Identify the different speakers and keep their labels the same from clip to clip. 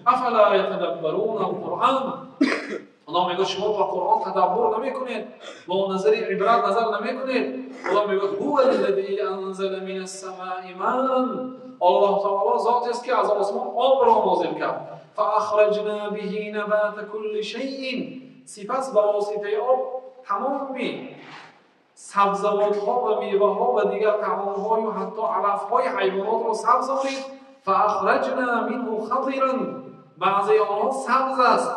Speaker 1: Афала ятадаббаруна ал-Қуръан. Худо мегӯяд, шумо ба Қуръон тадаббур намекунед, бо назари ибрат назар намекунед. Худо мегӯяд: ҳува аллази анзала минас самаи маан. Аллоҳ таъоло зотест, ки аз осмон обро нозил кард. Фаахраҷна биҳи набата кулли шайъин. Сипас ба воситаи об тамоми сабзавотҳо ва меваҳо ва дигар таомҳою ҳатто алафҳои ҳайвонотро сабзонид. Фаахраҷна минҳу хадиран. Баъзеи онҳо сабз аст.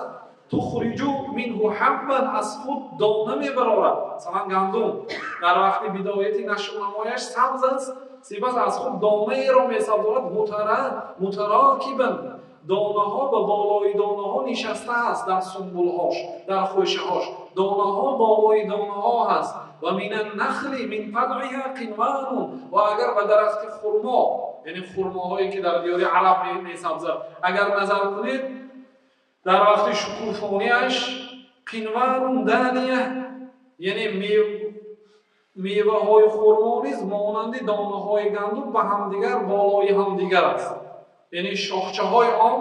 Speaker 1: Тухриҷу минҳу ҳаббан, аз худ дона мебарорад. Масалан, гандум дар вақти бидояти нашъунамояш сабз аст, сипас аз худ донаеро месабзорад. Мутарокибан, донаҳо ба болои донаҳо нишаста аст, дар сунбулҳош, дар хӯшаҳош донаҳо болои донаҳо ҳаст. Ва мин аннахли мин талъиҳа қинванун. Ва агар ба дарахти хурмо, яъне хурмоҳое ки дар диёри араб месабзад, агар назар кунед, дар вақти шукуфониаш қинванун дания, яъне меваҳои хурмо низ монанди донаҳои гандум ба ҳамдигар болои ҳамдигар аст, яъне шохчаҳои он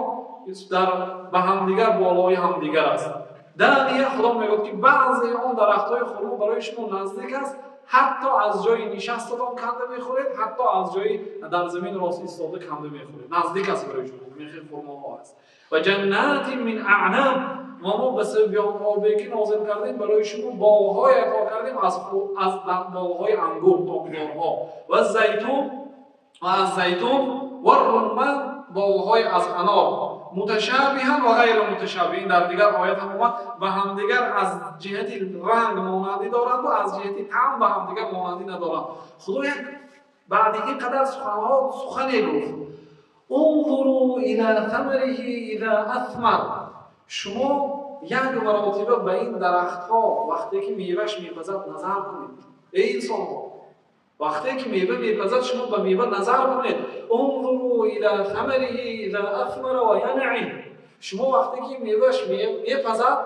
Speaker 1: дар ба ҳамдигар болои ҳамдигар аст. Дания, Худо мегӯяд, ки баъзеи он дарахтҳои хурмо барои шумо наздик аст, ҳатто аз ҷои нишастатон канда мехӯред, ҳатто аз ҷои дар замин рост истода канда мехӯред, наздик аст барои шумо. Мехел хурмоҳо аст. Ва ҷаннатин мин аънаб. Ва мо ба сабаби он обе, ки нозил кардем, барои шумо боғҳое ато кардем аз боғҳои ангур, токзорҳо, ва зайтун, ва аз зайтун, ва румман, боғҳои аз анор. Муташабиҳан ва ғайра муташабиҳин, дар дигар оят ҳам омад, ба ҳамдигар аз ҷиҳати ранг монандӣ доранд ва аз ҷиҳати таъм ба ҳамдигар монандӣ надоранд. Худо як баъди ин қадар суханҳо сухане гуфт: унзуру ила самариҳи иза асмар. Шумо як маротиба ба ин дарахтҳо, вақте ки меваш мепазад, назар кунед. Эй инсонҳо, вақте ки мева мепазад, шумо ба мева назар кунед. Унзуру ила самариҳи иза асмара ва янъи. Шумо вақте ки меваш мепазад,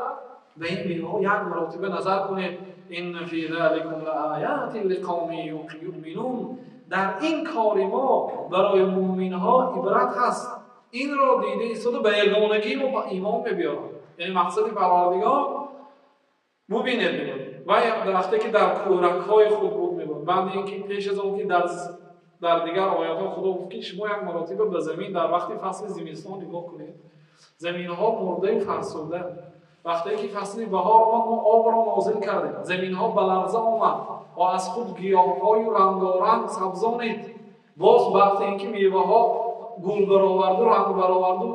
Speaker 1: ба ин меваҳо як маротиба назар кунед. Инна фи заликум лааятин лиқавмин юъминун. Дар ин кори мо барои муъминҳо ибрат ҳаст. Инро дида истода ба ягонагии мо ба имон мебиёрад. Яъне мақсади Парвардигор бубинед, мегӯяд, ва вақте ки дар кӯракҳои худ буд, мегӯяд, баъди ин ки пеш аз он ки дар дигар оятҳо Худо гуфт, ки шумо як маротиба ба замин дар вақти фасли зимистон нигоҳ кунед, заминҳо мурдаю фарсуда. Вақте ки фасли баҳор омад, мо обро нозил кардем, заминҳо ба ларза омад ва аз худ гиёҳҳою рангоранг сабзонид. Боз вақте ин ки меваҳо гул бароварду, ранг бароварду,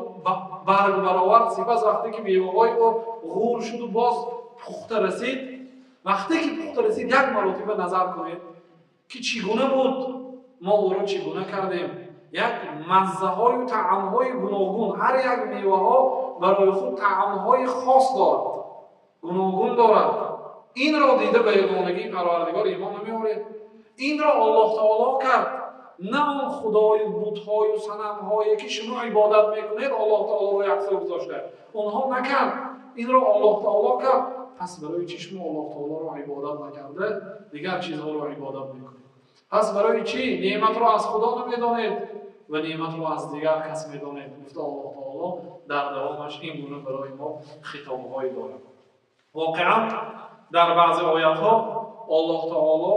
Speaker 1: барг баровард, сипас вақте ки меваҳои ӯ ғур шуду боз пухта расид, вақте ки пухта расид, як маротиба назар кунед, ки чӣ гуна буд, мо ӯро чӣ гуна кардем. Як маззаҳою таъмҳои гуногун, ҳар як меваҳо барои худ таъмҳои хос дорад, гуногун дорад. Инро дида ба ягонагии Парвардигор имон намеоред? Инро Аллоҳ таоло кард, на он худою бутҳою санамҳое, ки шумо ибодат мекунед, Аллоҳ таолоро яксо гузошта. Онҳо накард, инро Аллоҳ таоло кард. Пас барои чӣ шумо Аллоҳ таолоро ибодат накарда, дигар чизҳоро ибодат мекунед? Пас барои чӣ неъматро аз Худо намедонед ва неъматро аз дигар кас медонед? Гуфта, Аллоҳ таоло дар давомаш ин гуна барои мо хитобҳое дорад. Воқеан, дар баъзе оятҳо Аллоҳ таоло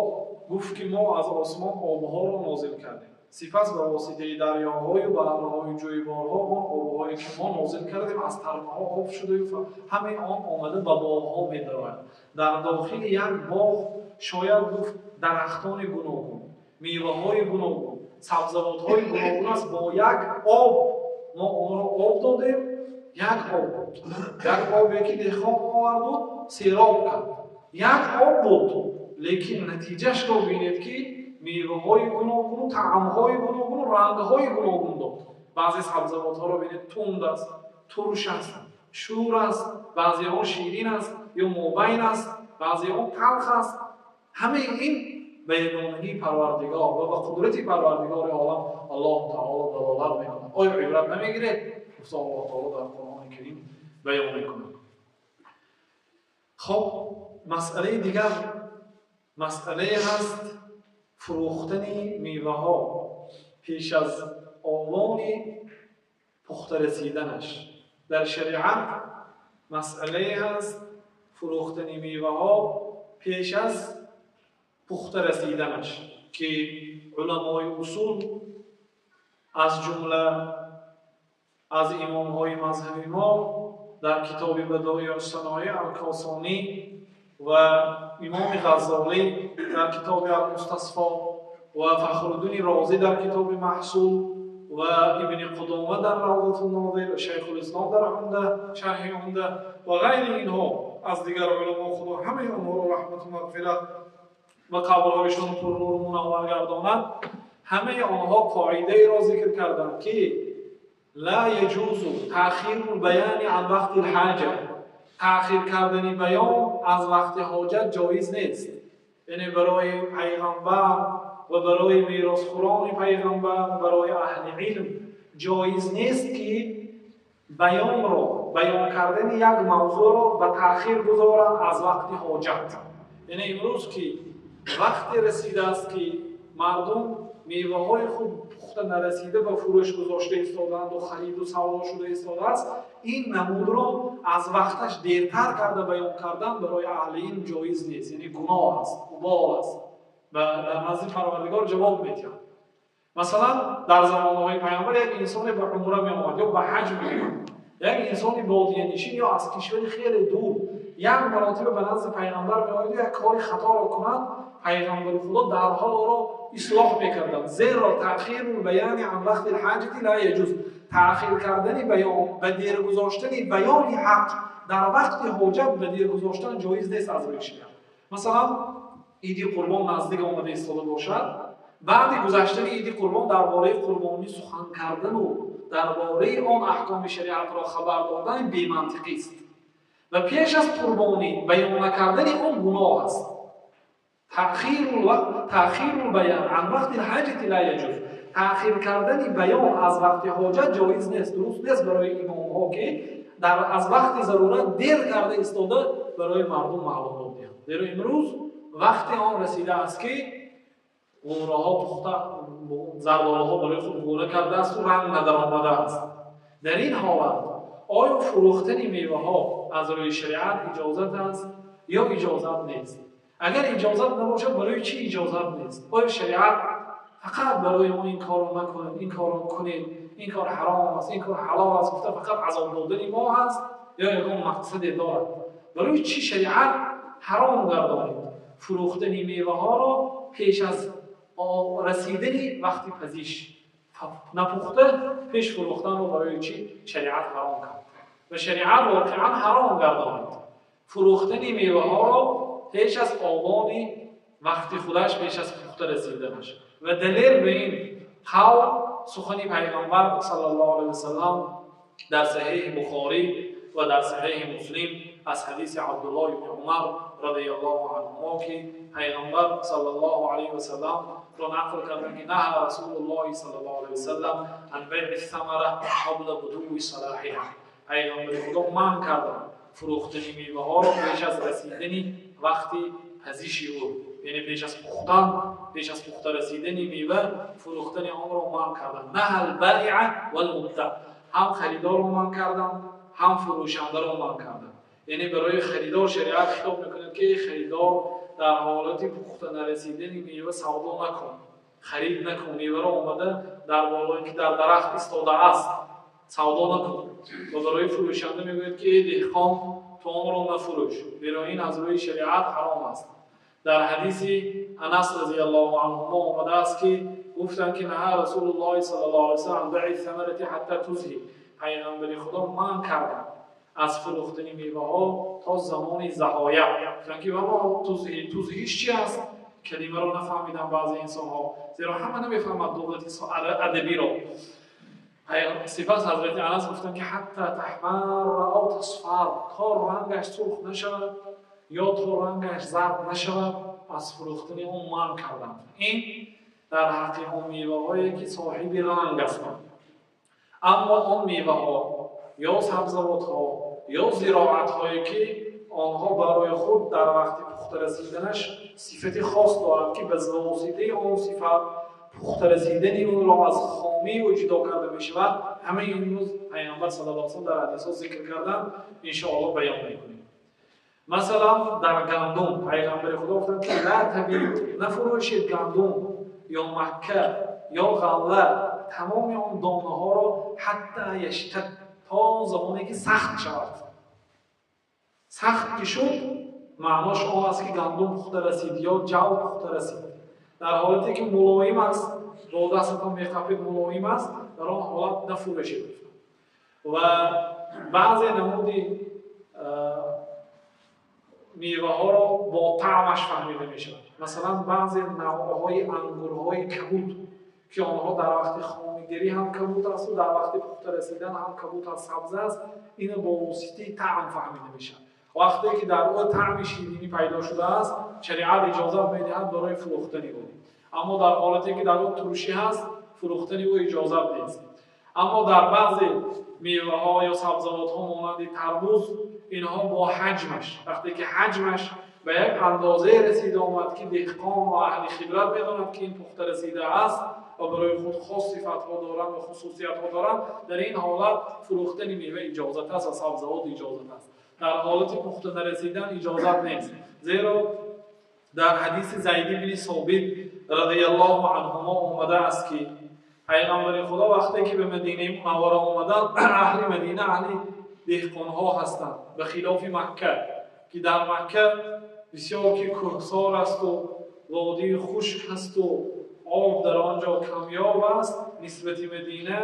Speaker 1: гуфт, ки мо аз осмон обҳоро нозил кардем, сипас ба воситаи дарёҳою баҳрҳою ҷӯйборҳо он обҳое, ки мо нозил кардем, аз тармаҳо об шудаю ҳамаи он омада ба боғҳо медарояд. Дар дохили як боғ шояд гуфт дарахтони гуногун, меваҳои гуногун, сабзавотҳои гуногун аст. Бо як об мо онро об додем, як об буд, як обе, ки деҳқон оварду сероб кард, як об буд, лекин натиҷашро бинед, ки меваҳои гуногуну таъмҳои гуногуну рангҳои гуногун дод. Баъзе сабзавотҳоро бинед, тунд аст, турш аст, шӯр аст, баъзе он ширин аст ё мобайн аст, баъзе он талх аст. Ҳамаи ин ба ягонагии Парвардигор ва ба қудрати Парвардигори олам Аллоҳу таоло далолат мекунад. Оё ибрат намегиред? Гуфта, Аллоҳ таоло дар Қуръони Карим баён мекунад. Хоб, масъалаи дигар масъалае ҳаст: фурӯхтани меваҳо пеш аз овони. пухта расиданаш. Дар шариат масъалае ҳаст фурӯхтани меваҳо пеш аз пухта расиданаш, ки уламои усул аз ҷумла аз имомҳои мазҳаби мо дар китоби Бадоиъ ус-саноиъ ал-Косонӣ ва имоми Ғаззолӣ дар китоби ал-Мустасфо ва Фахруддини Розӣ дар китоби Маҳсул ва Ибни Қудома дар Равзатун-нозир ва Шайхулислом дар Умда, шарҳи Умда ва ғайри инҳо аз дигар уламо, Худо ҳамаи онҳоро раҳмату мағфират ва қабрҳояшон пурнуру мунаввар гардонад, ҳамаи онҳо қоидаеро зикр карданд, ки ла яҷузу таъхиру л-баёни ан вақти л-ҳоҷа, таъхир кардани баён аз вақти ҳоҷат ҷоиз нест. Яъне барои пайғамбар ва барои меросхӯрони пайғамбар, барои аҳли илм ҷоиз нест, ки баёнро, баён кардани як мавзӯъро ба таъхир гузоранд аз вақти ҳоҷат. Яъне имрӯз ки вақте расидааст, ки мардум меваҳои худ пухта нарасида ба фурӯш гузошта истодаанд ва хариду савдо шуда истодааст, ин намудро аз вақташ дертар карда баён кардан барои аҳли илм ҷоиз нест, яъне гуноҳ аст, убол аст ва дар назди Парвардигор ҷавоб медиҳад. Масалан, дар замонҳои пайғамбар як инсоне ба умра меомад ё ба ҳаҷ меомад, як инсони бодиянишин ё аз кишвари хеле дур як маротиба ба назди пайғамбар меояд ва як кори хаторо кунад, пайғамбари Худо дарҳол ӯро ислоҳ мекарданд. Зеро таъхиру л-баёни ан вақти л-ҳоҷати ла яҷуз, таъхир кардани баён, ба дер гузоштани баёни ҳақ дар вақти ҳоҷат ба дер гузоштан ҷоиз нест аз рӯи шариат. Масалан, иди қурбон наздик омада истода бошад, баъди гузаштани иди қурбон дар бораи қурбонӣ сухан кардану дар бораи он аҳкоми шариатро хабар додан бемантиқист ва пеш аз қурбонӣ баён накардани он гуноҳ аст. Таъхиру л-баён ан вақти л-ҳоҷати ла яҷуз, таъхир кардани баён аз вақти ҳоҷат ҷоиз нест, дуруст нест барои имомҳо, ки дар аз вақти зарурат дер карда истода барои мардум маълумот диҳанд. Зеро имрӯз вақти он расидааст, ки ғӯраҳо пухта, зардолуҳо барои худ ғӯра кардааст ва ранг надаромадааст. Дар ин ҳолат оё фурӯхтани меваҳо аз рӯи шариат иҷозат аст ё иҷозат нест? Агар иҷозат набошад, барои чӣ иҷозат нест? Оё шариат фақат барои мо ин корро накунед, ин корро кунед, ин кор ҳаром аст, ин кор ҳалол аст гуфта фақат азоб додани мо ҳаст ё ягон мақсаде дорад? Барои чӣ шариат ҳаром гардонид фурӯхтани меваҳоро пеш аз расидани вақти пазиш, напухта пеш фурӯхтанро барои чӣ шариат ҳаром кард? Ва шариат воқеан ҳаром гардонид фурӯхтани меваҳоро пеш аз овони вақти худаш, пеш аз пухта расиданаш. Ва далел ба ин қавл сухани пайғамбар саллаллоҳу алайҳи васаллам дар саҳеҳи Бухорӣ ва дар саҳеҳи Муслим аз ҳадиси Абдуллоҳ ибни Умар радиаллоҳу анҳумо, ки пайғамбар саллаллоҳу алайҳи васаллам ро нақл карданд, ки наҳа Расулуллоҳи саллаллоҳу алайҳи васаллам ан байъи самара қабла будуви салоҳиҳа. Пайғамбари Худо манъ карданд фурӯхтани меваҳоро пеш аз расидани вақти пазиши ӯ, яъне пеш аз пухтан, пеш аз пухта расидани мева фурӯхтани онро манъ карданд. Наҳа ал-байъа вал-мубта, ҳам харидорро манъ карданд, ҳам фурӯшандаро манъ карданд. Яъне барои харидор шариат хитоб мекунад, ки эй харидор, дар ҳолати пухта нарасидани мева савдо накун, харид накун, меваро омада дар болое ки дар дарахт истодааст савдо накун. Ва барои фурӯшанда мегӯяд, ки эй деҳқон, ту онро нафурӯш, зеро ин аз рӯи шариат ҳаром аст. Дар ҳадиси Анас разияллоҳу анҳумо омадааст, ки гуфтанд, ки наҳа Расулуллоҳи саллаллоҳу алайҳи васаллам ан байъи самарати ҳатта тузҳи. Пайғамбари Худо манъ карданд аз фурӯхтани меваҳо то замони заҳоят. Гуфтанд, ки вама тузҳи, тузҳиш чи аст? Калимаро нафаҳмиданд баъзе инсонҳо, зеро ҳама намефаҳмад луғати адабиро. Сипас ҳазрати Анас гуфтанд, ки ҳатта таҳмарра ав тасфар, то рангаш сурх нашавад ё то рангаш зард нашавад аз фурӯхтани он манъ карданд. Ин дар ҳаққи он меваҳое ки соҳиби ранг ҳастанд. Аммо он меваҳо ё сабзавотҳо ё зироатҳое ки онҳо барои худ дар вақти пухта расиданаш сифати хос дорад, ки ба воситаи он сифат пухта пухта расидани онро аз хомии ӯ ҷудо карда мешавад. Ҳамаи имрӯз Пайғамбар саллаллоҳу алайҳи васаллам дар ҳадисҳо зикр карданд, иншоаллоҳ баён мекунем. Масалан, дар гандум Пайғамбари Худо гуфтанд, ки ла табиъ, нафурӯшед гандум ё макка ё ғалла, тамоми он донаҳоро ҳатта яштад, то замоне ки сахт шавад. Сахт ки шуд, маънош он аст, ки гандум пухта расид ё ҷав пухта расид. Дар ҳолате ки мулоим аст, бо дастатон меқапед, мулоим аст, дар он ҳолат нафурӯшед. Ва баъзе намуди меваҳоро бо таъмаш фаҳмида мешавад. Масалан, баъзе навъҳои ангурҳои кабуд, ки онҳо дар вақти хомигарӣ ҳам кабуд аст ва дар вақти пухта расидан ҳам кабуд аст, сабз аст, ино бо воситаи таъм фаҳмида мешавад. Вақте ки дар ӯ таъми ширинӣ пайдо шудааст, шариат иҷозат медиҳад барои фурӯхтани ӯ. Аммо дар ҳолате ки дар ӯ туршӣ ҳаст, фурӯхтани ӯ иҷозат нест. Аммо дар баъзе меваҳо ё сабзавотҳо монанди тарбуз, инҳо бо ҳаҷмаш, вақте ки ҳаҷмаш ба як андозае расида омад, ки деҳқон ва аҳли хибрат медонад, ки ин пухта расида аст ва барои худ хос сифатҳо доранд ва хусусиятҳо доранд, дар ин ҳолат фурӯхтани мева иҷозат аст ва сабзавот иҷозат аст. Дар ҳолати пухта нарасидан иҷозат нест. Зеро дар ҳадиси Зайд ибни Собит радиаллоҳу анҳумо омада аст, ки Пайғамбари Худо вақте ки ба Мадинаи Мунаввара омаданд, аҳли Мадина аҳли деҳқонҳо ҳастанд, ба хилофи Макка, ки дар Макка бисёр ки кӯҳсор асту водии хушк ҳасту об дар он ҷо камёб аст нисбати Мадина.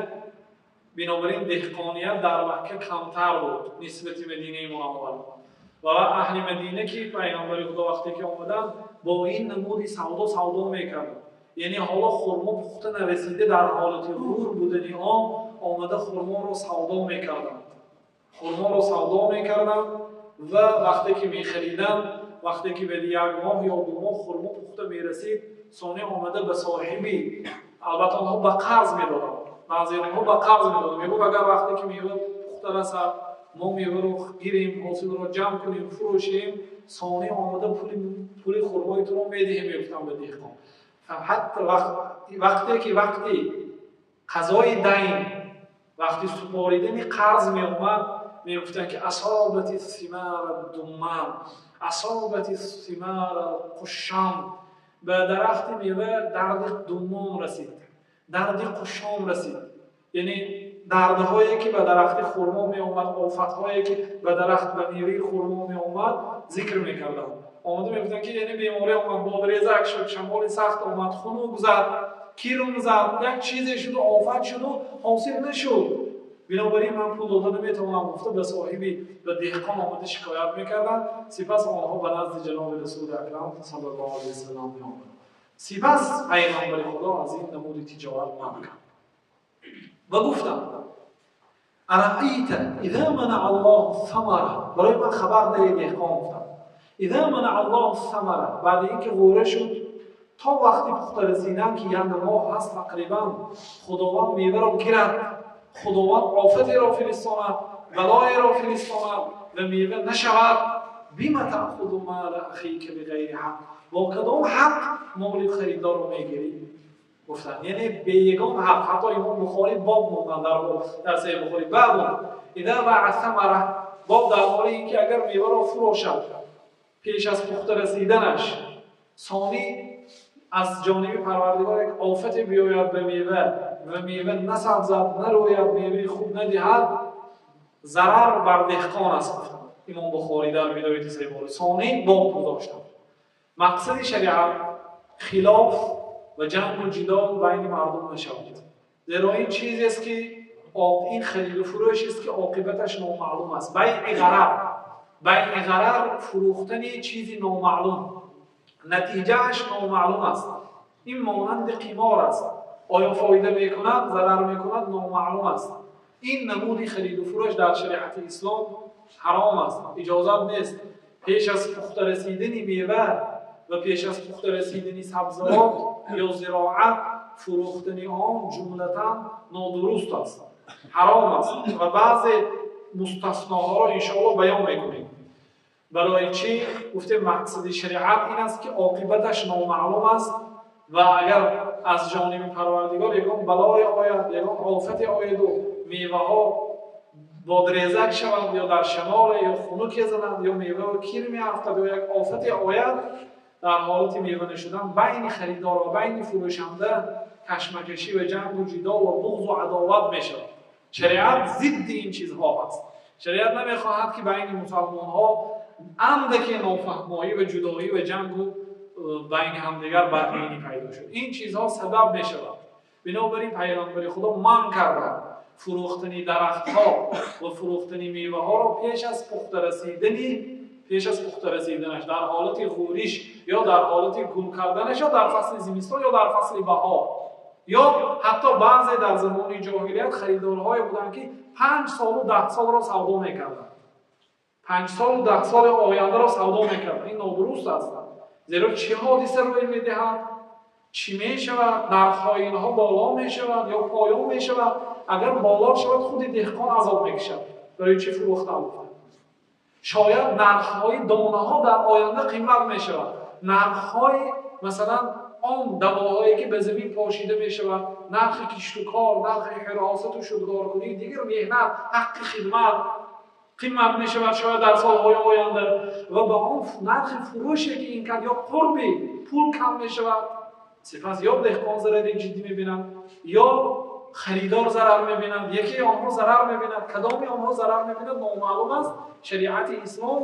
Speaker 1: Бинобар ин деҳқоният дар Макка камтар буд нисбати Мадинаи Мунаввара. Ва аҳли Мадина, ки Пайғамбари Худо вақте ки омаданд, бо ин намуди савдо савдо мекарданд. Яъне ҳоло хурмо пухта нарасида, дар ҳолати ғур будани он омада хурморо савдо мекарданд. Хурморо савдо мекарданд ва вақте ки мехариданд, вақте ки баъди як моҳ ё 2 моҳ хурмо пухта мерасид, сони омада ба соҳиби, албатта онҳо ба қарз медоданд, баъзе онҳо ба қарз медоданд. Мегуфт, агар вақте ки мева пухта расад, мо меваро гирем, ҳосилро ҷамъ кунем, фурӯшем, сони омада пули хурмои туро медиҳем, мегуфтанд ба деҳқон. Ҳатто вақте ки вақти қазои дайн, вақти супоридани қарз меомад, мегуфтанд, ки асобати симара думман, асобати симара қушшам, ба дарахти мева дарди думмон расид, дарди қушшом расид. Яъне дардҳое ки ба дарахти хурмо меомад, офатҳое ки ба дарахт, ба меваи хурмо меомад, зикр мекарданд. Омада мегуфтанд, ки яъне беморӣ омад, бодрезак шуд, шамоли сахт омад, хунук зад, кирм зад, як чизе шуду офат шуду ҳосил нашуд. Бинобар ин ман пул дода наметавонам, гуфта ба соҳиби, ба деҳқон омада шикоят мекарданд. Сипас онҳо ба назди ҷаноби Расули Акрам саллаллоҳу алайҳи васаллам меомаданд. Сипас Пайғамбари Худо аз ин намуди тиҷорат манъ кард ва гуфтанд: араайта иза манаъа Аллоҳу самара, барои ман хабар диҳед, деҳқон гуфтанд, иза манаъа Аллоҳу самара, баъди ин ки ғӯра шуд то вақти пухта расидан, ки як моҳ ҳаст тақрибан, Худованд меваро гирад, Худованд офатеро фиристонад, балоеро фиристонад ва мева нашавад. Бима таъхузу мала ахика биғайри ҳақ, бо кадом ҳақ моли харидорро мегирӣ? Гуфтанд, яъне бе ягон ҳақ. Ҳатто Имом Бухорӣ боб монданд дар Саҳеҳи Бухорӣ, бабун иза баъа самара, боб дар бораи ин ки агар меваро фурӯшад пеш аз пухта расиданаш, сони аз ҷониби Парвардигор як офате биёяд ба мева ва мева насабзад, нарӯяд, меваи хуб надиҳад, зарар бар деҳқон аст, гуфтанд Имом Бухорӣ дар бидояти Саҳеҳи Бухорӣ. Сони боб гузоштанд. Мақсади шариат хилоф ва ҷангу ҷидол байни мардум нашавад. Зеро ин чизест ки ин хариду фурӯш аст, ки оқибаташ номаълум аст. Байъи ғарар, байъи ғарар фурӯхтани чизи номаълум, натиҷааш номаълум аст. Ин монанди қимор аст. Оё фоида мекунад, зарар мекунад, номаълум аст. Ин намуди хариду фурӯш дар шариати ислом ҳаром аст, иҷозат нест. Пеш аз пухта расидани мева ва пеш аз пухта расидани сабзавот ё зироат фурӯхтани он ҷумлатан нодуруст аст, ҳаром аст. Ва баъзе мустасноҳоро иншоаллоҳ баён мекунем. Барои чӣ гуфтем мақсади шариат ин аст, ки оқибаташ номаълум аст Ва агар аз ҷониби Парвардигор ягон балое ояд, ягон офате ояду меваҳо бодрезак шаванд, ё дар шамоле ё хунуке зананд, ё мева кир меафтад, ё як офате ояд, дар ҳолати мева нашудан байни харидор ва байни фурӯшанда кашмакашӣ ва ҷангу ҷидол ва буғзу адоват мешавад. Шариат зидди ин чизҳо аст. Шариат намехоҳад, ки байни мусалмонҳо андаке нофаҳмоӣ ва ҷудоӣ ва ҷангу байни ҳамдигар бадбинӣ пайдо шуд. Ин чизҳо сабаб мешавад. Бинобар ин Пайғамбари Худо манъ карданд фурӯхтани дарахтҳо ва фурӯхтани меваҳоро пеш аз пухта расиданаш, дар ҳолати ғӯриш ё дар ҳолати гул карданаш, ё дар фасли зимистон, ё дар фасли баҳор. Ё ҳатто баъзе дар замони ҷоҳилият харидорҳое буданд, ки 5 солу 10 солро савдо мекарданд, 5 солу 10 соли ояндаро савдо мекарданд. Ин нодуруст аст, зеро чӣ ҳодиса рӯй медиҳад, чӣ мешавад? Нархҳои инҳо боло мешавад ё поён мешавад. Агар боло шавад, худи деҳқон азоб мекашад, барои чӣ фурӯхтан гуфта. Шояд нархҳои донаҳо дар оянда қимат мешавад, нархҳои, масалан, он давоҳое, ки ба замин пошида мешавад, нархи киштукор, нархи ҳиросату шудгоркунӣ, дигар меҳнат, ҳаққи хидмат қимат мешавад шояд дар солҳои оянда, ва ба он нархи фурӯше, ки ин кард, ё қурби пул кам мешавад. Сипас ё деҳқон зарари ҷиддӣ мебинад, ё харидор зарар мебинад, якеи онҳо зарар мебинад. Кадоми онҳо зарар мебинад, номаълум аст. Шариати ислом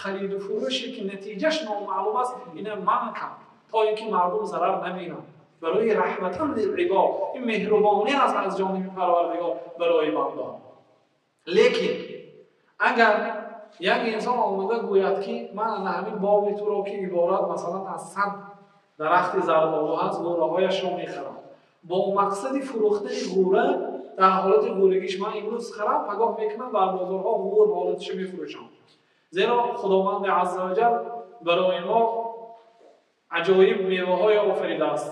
Speaker 1: хариду фурӯше, ки натиҷаш номаълум аст, ина манъ кард, то ин ки мардум зарар набинанд, барои раҳматан лилибод. Ин меҳрубонӣ аст аз ҷониби Парвардигор барои бандаҳо. Лекин агар як инсон омада гӯяд, ки ман ана ҳамин боғи туро, ки иборат, масалан, аз 100 дарахти зардолу ҳаст, ғӯраҳояшро мехарам бо мақсади фурӯхтани ғӯра дар ҳолати ғӯрагиш, ман имрӯз харам, пагоҳ мекунам, дар бозорҳо ғӯр ҳолаташо мефурӯшам. Зеро Худованди азза ваҷал барои мо аҷоиб меваҳое офаридааст,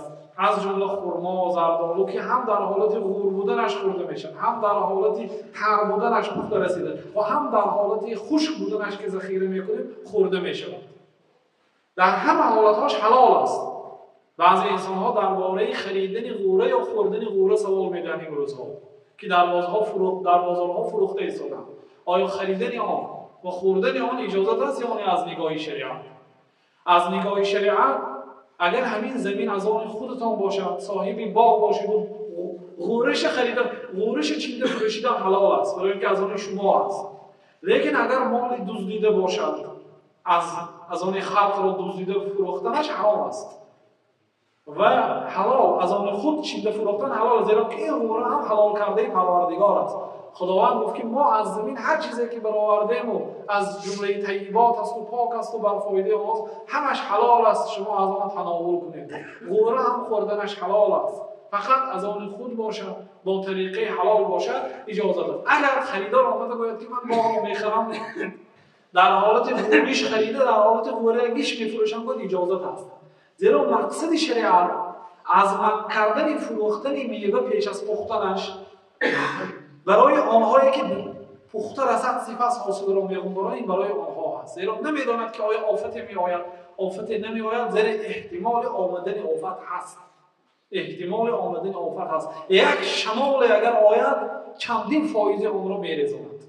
Speaker 1: аз ҷумла хурмо, зардолу, ки ҳам дар ҳолати ғӯр буданаш хӯрда мешавад, ҳам дар ҳолати тар буданаш, пухта расида, ва ҳам дар ҳолати хушк буданаш, ки захира мекунем, хӯрда мешавад. Дар ҳама ҳолатҳош ҳалол аст. Баъзе инсонҳо дар бораи харидани ғӯра ё хӯрдани ғӯра савол медиҳанд имрӯзҳо, ки дар бозорҳо фурӯхта истоданд. Оё харидани он ва хӯрдани он иҷозат аст ё не аз нигоҳи шариат? Аз нигоҳи шариат, агар ҳамин замин аз они худатон бошад, соҳиби боғ бошеду ғӯраша харида, ғӯраша чида фурӯшидан ҳалол аст, барои ин ки аз они шумо аст. Лекин агар моли дуздида бошад, аз они халқро дуздида фурӯхтанаш ҳаром аст ва ҳалол аз они худ чида фурӯхтан ҳалол, зеро ки ин ғӯра ҳам ҳалол кардаи Парвардигор аст. Худованд гуфт, ки мо аз замин ҳар чизе, ки баровардему, аз ҷумлаи тайибот асту пок асту бар фоидаи онҳост, ҳамаш ҳалол аст, шумо аз он тановул кунед. Ғӯра ҳам хӯрданаш ҳалол аст, фақат аз они худ бошад, бо тариқаи ҳалол бошад, иҷозат аст. Агар харидор омада гӯяд, ки ман боғро мехарам, дар ҳолати ғӯриш харида, дар ҳолати ғӯрагиш мефурӯшам, гӯяд, иҷозат аст, зеро мақсади шариат аз манъ кардани фурӯхтани мева пеш аз пухтанаш барои онҳое, ки пухта расад, сипас ҳосилро меғундоранд, ин барои онҳо ҳаст, зеро намедонад, ки оё офате меояд, офате намеояд. Зеро эҳтимоли омадани офат ҳаст, эҳтимоли омадани офат ҳаст. Як шамоле агар ояд, чандин фоизи онро мерезонад.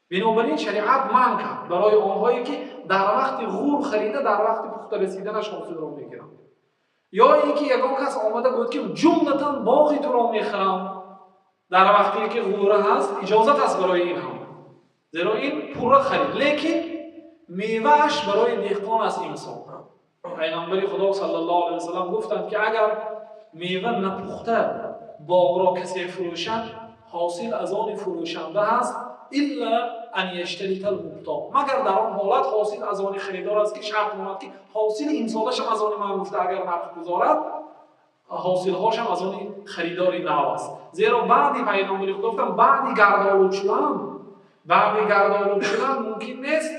Speaker 1: Бинобар ин шариат манъ кард барои онҳое, ки дар вақти ғур харида, дар вақти пухта расиданаш ҳосилро мегиранд. Ё ин ки ягон кас омада гӯяд, ки ҷумлатан боғи туро мехарам дар вақте ки ғӯра ҳаст, иҷозат аст барои ин ҳам, зеро ин пурра харид, лекин мевааш барои деҳқон аст. Имсол Пайғамбари Худо саллаллоҳу алайҳи васаллам гуфтанд, ки агар мева напухта боғро касе фурӯшад, ҳосил аз они фурӯшанда ҳаст, илла ан яштаритал мубто, магар дар он ҳолат ҳосил аз они харидор аст, ки шарт монад, ки ҳосили имсолашам аз они ман гуфта агар нарх гузорад, ҳосилҳошам аз они харидори нав аст. Зеро баъди Пайғамбари Худо гуфтанд, баъди гардолуд шудан мумкин нест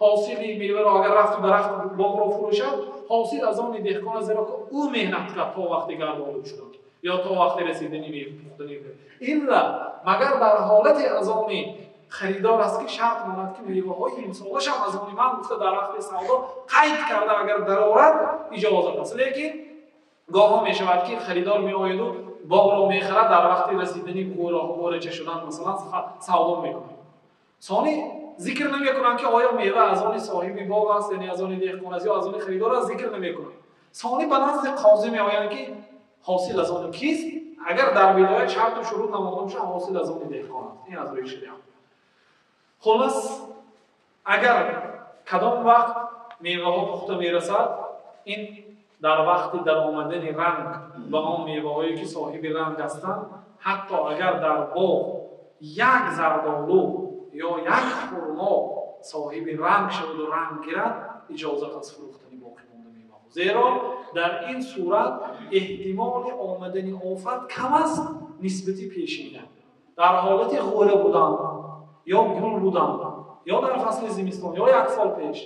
Speaker 1: ҳосили меваро агар рафту дарахт боғро фурӯшад, ҳосил аз они деҳқон аст, зеро ки ӯ меҳнат кард то вақти гардолуд шудан ё то вақти расидани пухтани. Илла магар дар ҳолате аз они харидор аст, ки шарт монад, ки меваҳои имсолашам аз они ман гуфта, дар вақти савдо қайд карда агар дарорад, иҷозат аст. Лекин Гоҳо мешавад, ки харидор меояду боғро мехарад, дар вақти расидани ғӯрача шудан, масалан, савдо мекунад. Сони зикр намекунанд, ки оё мева аз они соҳиби боғ аст, яъне аз они деҳқон аст ё аз они харидор аст, зикр намекунанд. Сони ба назди қозӣ меоянд, ки ҳосил аз они кист. Агар дар вилоят шарту шурут намонда бошад, ҳосил аз они деҳқон аст. Ин аз рӯи шариат. Хулос, агар кадом вақт меваҳо пухта мерасад, ин дар вақти даромадани ранг ба он меваҳое, ки соҳиби ранг ҳастанд, ҳатто агар дар боғ як зардолу ё як хурмо соҳиби ранг шаваду ранг гирад, иҷозат аст фурӯхтани боқимонда меваҳо, зеро дар ин сурат эҳтимоли омадани офат кам аст нисбати пешина. Дар ҳолати ғӯра будан ё гул будан ё дар фасли зимистон ё як сол пеш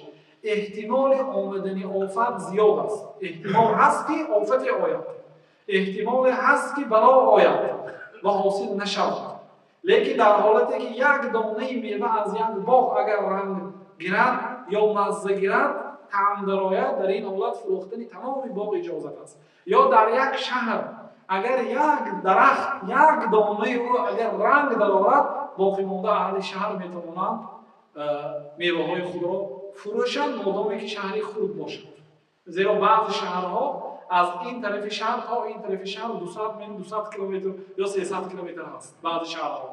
Speaker 1: эҳтимоли омадани офат зиёд аст. Эҳтимол ҳаст, ки офате ояд, эҳтимоле ҳаст, ки бало ояд ва ҳосил нашавад. Лекин дар ҳолате, ки як донаи мева аз як боғ агар ранг гирад ё мазза гирад, таъм дарояд, дар ин ҳолат фурӯхтани тамоми боғ иҷозат аст. Ё дар як шаҳр агар як дарахт, як донаи ӯ агар ранг дарорад, боқимонда аҳли шаҳр метавонанд меваҳои худро фурӯшанд, модоме ки шаҳри хурд бошад, зеро баъзе шаҳрҳо аз ин тарафи шаҳр то ин тарафи шаҳр 200 километр ё 300 километр ҳаст. Баъзе шаҳрҳо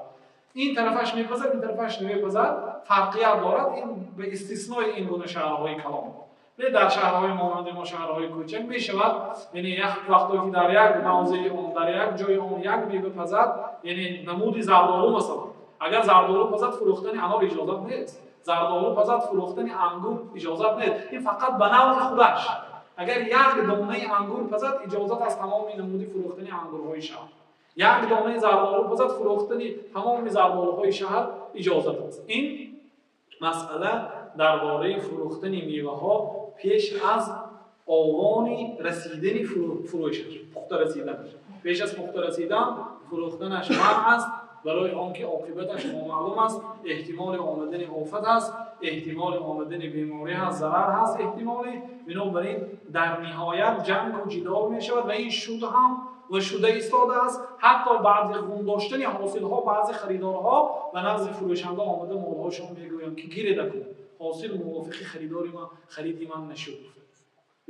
Speaker 1: ин тарафаш мепазад, ин тарафаш намепазад, фарқият дорад. Ин ба истиснои ин гуна шаҳрҳои калон. Не, дар шаҳрҳои монанди мо, шаҳрҳои кӯчак мешавад, яъне як вақто ки дар як мавзеи он, дар як ҷои он як мева пазад, яъне намуди зардолу масалан, агар зардолу пазад, фурӯхтани анор иҷозат нест, зардолу пазад, фурӯхтани ангур иҷозат нест. Ин фақат ба навъи худаш. Агар як донаи ангур пазад, иҷозат аст тамоми намуди фурӯхтани ангурҳои шаҳр. Як донаи зардолу пазад, фурӯхтани тамоми зардолуҳои шаҳр иҷозат аст. Ин масъала дар бораи фурӯхтани меваҳо пеш аз овони расидани фурӯшаш, пухта расиданаш. Пеш аз пухта расидан фурӯхтанаш манъ аст, барои он ки оқибаташ номаълум аст, эҳтимоли омадани офат аст, эҳтимоли омадани беморӣ ҳаст, зарар ҳаст эҳтимолӣ. Бинобар ин дар ниҳоят ҷангу ҷидол мешавад ва ин шуд ҳам ва шуда истодааст. Ҳатто баъди ғун доштани ҳосилҳо баъзе харидорҳо ба назди фурӯшанда омада молҳошон мегӯянд, ки гиреда кун, ҳосил мувофиқи харидори ман, хариди ман нашуд.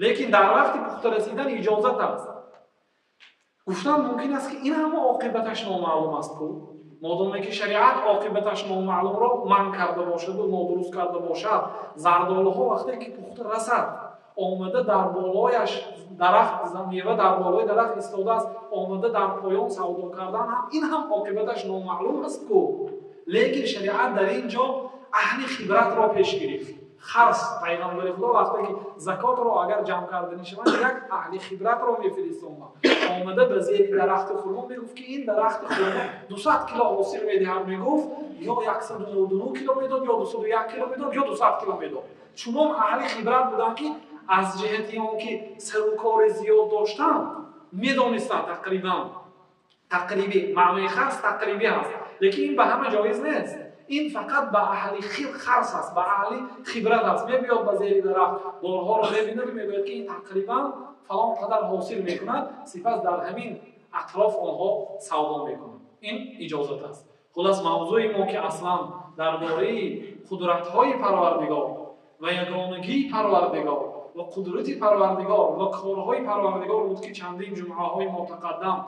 Speaker 1: Лекин дар вақти пухта расидан иҷозат аст. Гуфтан мумкин аст, ки ин ҳама оқибаташ номаълум аст ку. Модоме ки шариат оқибаташ номаълумро манъ карда бошаду нодуруст карда бошад, зардолуҳо вақте ки пухта расад, омада дар болояш дарахт, мева дар болои дарахт истодааст, омада дар поён савдо кардан ҳам, ин ҳам оқибаташ номаълум аст ку. Лекин шариат дар ин ҷо аҳли хибратро пеш гирифт. Харс, пайғамбари Худо вақте ки закотро агар ҷамъ карданӣ шаванд, як аҳли хибратро мефиристонад. Омада ба зери дарахти хурмо мегуфт, ки ин дарахти хурмо 200 кило ҳосил медиҳад, мегуфт, ё 199 кило медод, ё 201 кило медод, ё 200 кило медод. Чунон аҳли хибрат буданд, ки аз ҷиҳати он ки сарукори зиёд доштанд, медонистанд тақрибан. Тақрибӣ маънои харс тақрибӣ ҳаст, лекин ин ба ҳама ҷоиз нест. Ин фақат ба аҳли харс аст, ба аҳли хибрат аст. Мебиёд ба зери дарахт, борҳоро мебинад, мегӯяд, ки ин тақрибан фалон қадар ҳосил мекунад. Сипас дар ҳамин атроф онҳо савдо мекунанд. Ин иҷозат аст. Хулас, мавзӯи мо, ки аслан дар бораи қудратҳои Парвардигор ва ягонагии Парвардигор ва қудрати Парвардигор ва корҳои Парвардигор буд, ки чандин ҷумъаҳои мотақаддам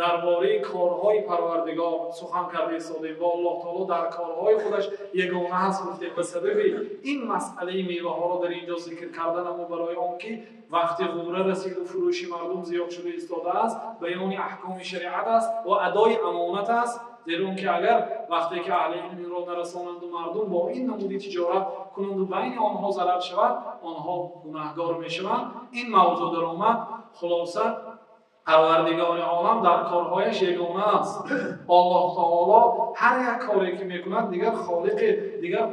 Speaker 1: дар бораи корҳои Парвардигор сухан карда истодем ва Аллоҳ таоло дар корҳои худаш ягона ҳаст гуфтем. Ба сабаби ин масъалаи меваҳоро дар ин ҷо зикр карданамо, барои он ки вақти ғура расиду фурӯши мардум зиёд шуда истодааст, баёни аҳкоми шариат аст ва адои амонат аст, зеро он ки агар вақте ки аҳли илм инро нарасонанду мардум бо ин намуди тиҷорат кунанду байни онҳо зарар шавад, онҳо гунаҳгор мешаванд. Ин мавзӯъ даромад. Хулоса, Парвардигори олам дар корҳояш ягона аст. Аллоҳ таоло ҳар як коре ки мекунад, дигар холиқи дигар,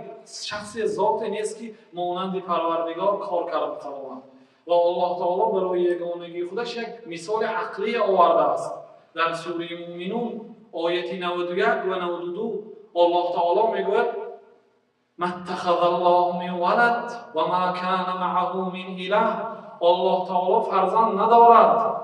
Speaker 1: шахси зоте нест, ки монанди Парвардигор кор карда тавонад. Ва Аллоҳ таоло барои ягонагии худаш як мисоли ақлие овардааст. Дар сураи Муъминун, ояти 91 ва 92, Аллоҳ таоло мегӯяд: ما اتخذ الله من ولد وما كان معه من إله. Аллоҳ таоло фарзанд надорад.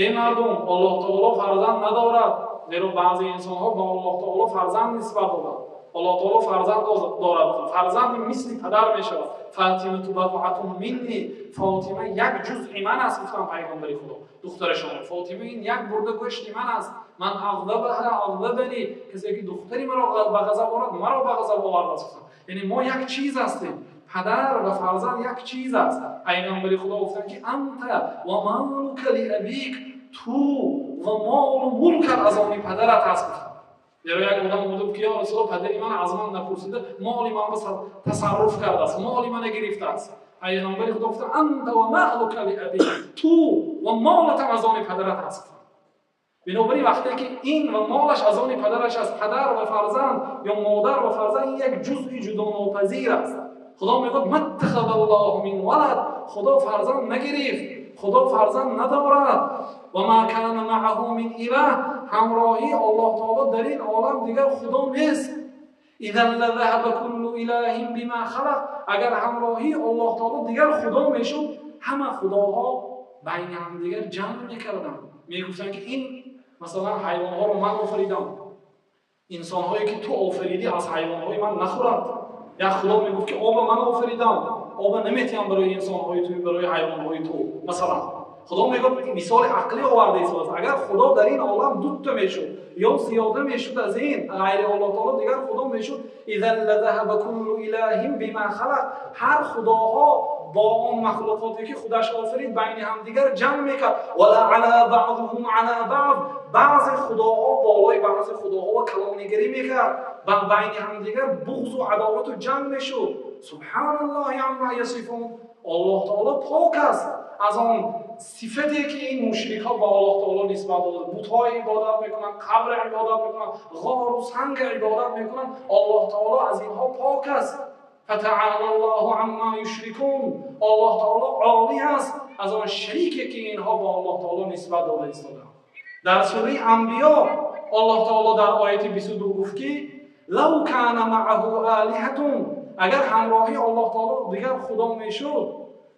Speaker 1: Эй мардум, Аллоҳ таоло фарзанд надорад, зеро баъзе инсонҳо ба Аллоҳ таоло фарзанд нисбат доданд. Аллоҳ таоло фарзанд дорад, фарзанд мисли падар мешавад. Фотимату бадъатун минни, Фотима як ҷузъи ман аст, гуфтанд пайғамбари Худо духтарашон. Фотима ин як бурда гӯшти ман аст. Ман ағзабаҳа ағзабани, касе ки духтари маро ба ғазаб орад, маро ба ғазаб овардааст, гуфтанд. Яъне мо як чиз ҳастем, падар ва фарзанд як чиз аст. Пайғамбари Худо гуфтанд ки анта ва малука ли абик, ту ва молу мулкат аз они падарат аст, гуфтанд. Зеро як одам омада гуфт ки ё Расулуллоҳ, падари ман аз ман напурсида моли ман ба тасарруф кардааст, моли мана гирифтааст. Пайғамбари Худо гуфтанд анта ва малука ли абик, ту ва молатам аз они падарат аст. Бинобар ин вақте ки ин ва молаш аз они падараш аст, падар ва фарзанд ё модар ва фарзанд ин як ҷузъи ҷудонопазир аст. Худо мегӯяд маттахазаллоҳу мин валад, Худо фарзанд нагирифт, Худо фарзанд надорад. Ва ма кана маъаҳу мин илаҳ, ҳамроҳии Аллоҳ таоло дар ин олам дигар Худо нест. Изан лазаҳаба куллу илаҳин бима халақ, агар ҳамроҳии Аллоҳ таоло дигар Худо мешуд, ҳама худоҳо байни ҳамдигар ҷанг мекарданд. Мегуфтанд ки ин масалан ҳайвонҳоро ман офаридам, инсонҳое ки ту офаридӣ аз ҳайвонҳои ман нахӯранд. Як худо мегуфт ки оба ман офаридам, оба наметиҳам барои инсонҳои ту, барои ҳайвонҳои ту. Масалан Худо мегӯяд, мисоли ақлӣ оварда истодааст, агар Худо дар ин олам дута мешуд ё зиёда мешуд аз ин ғайри Аллоҳ таоло дигар Худо мешуд, изан лазаҳаба куллу илаҳин бима халақ, ҳар худоҳо бо он махлуқоте ки худаш офарид байни ҳамдигар ҷанг мекард. Вала ала баъзуҳум ала баъз, баъзе худоҳо болои баъзе худоҳо ва калонигарӣ мекард, ба байни ҳамдигар буғзу адовату ҷанг мешуд. Субҳаналлоҳи амма ясифун, Аллоҳ таоло пок аст аз он сифате ки ин мушрикҳо ба Аллоҳ таоло нисбат доданд. Бутҳои ибодат мекунанд, қабр ибодат мекунанд, ғору санг ибодат мекунанд. Аллоҳ таоло аз инҳо пок аст. Фатаъала Аллоҳу амма юшрикун, Аллоҳ таоло олӣ аст аз он шарике ки инҳо ба Аллоҳ таоло нисбат дода истодаанд. Дар сураи Анбиё Аллоҳ таоло дар ояти 22 гуфт ки лав кана маъаҳу олиҳатун, агар ҳамроҳи Аллоҳ таоло дигар худо мешуд,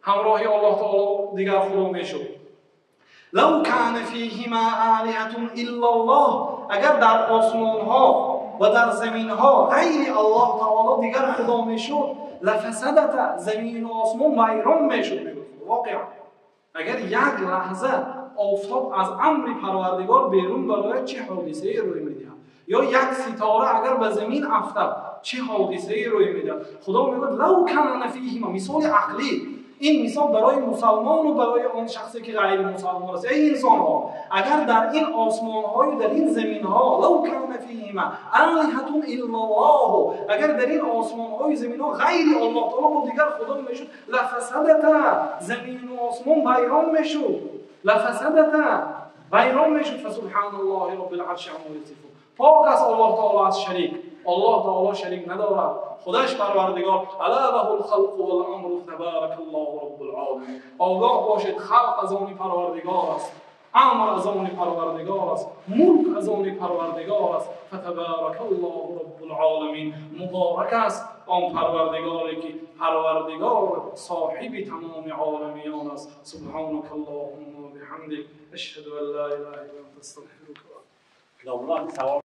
Speaker 1: ҳамроҳи Аллоҳ таоло дигар худо мешуд, лав кана фиҳима олиҳатун иллаллоҳ, агар дар осмонҳо ва дар заминҳо ғайри Аллоҳ таоло дигар худо мешуд, лафасадата, замину осмон вайрон мешуд. Мегӯяд воқеан агар як лаҳза офтоб аз амри Парвардигор берун барояд, чӣ ҳодисае рӯй медиҳад? Ё як ситора агар ба замин афтад, чӣ ҳодисае рӯй медиҳад? Худо мегӯяд лав кана фиҳима, мисоли ақлӣ, ин мисол барои мусалмону барои он шахсе ки ғайри мусалмон аст. Эй инсонҳо, агар дар ин осмонҳою дар ин заминҳо лав кана фиҳима олиҳатун иллаллоҳ, агар дар ин осмонҳою заминҳо ғайри Аллоҳ таоло бо дигар худо мешуд, лафасадата, замину осмон вайрон мешуд, лафасадата, вайрон мешуд. Фасубҳаналлоҳи роббил арши амма ясифун, пок аст Аллоҳ таоло аз шарик. Аллоҳ таоло шарик надорад, худаш Парвардигор. Ала лаҳул халқу вал амру табаракаллоҳу роббул оламин. Огоҳ бошед, халқ аз они Парвардигор аст, амр аз они Парвардигор аст, мулк аз они Парвардигор аст. Фатабаракаллоҳу роббул оламин, муборак аст он Парвардигоре ки Парвардигор соҳиби тамоми оламиён аст. Субҳанакаллоҳумма ва биҳамдик, ашҳаду ан ла илаҳа илла анта, астағфирука ва атубу илайк.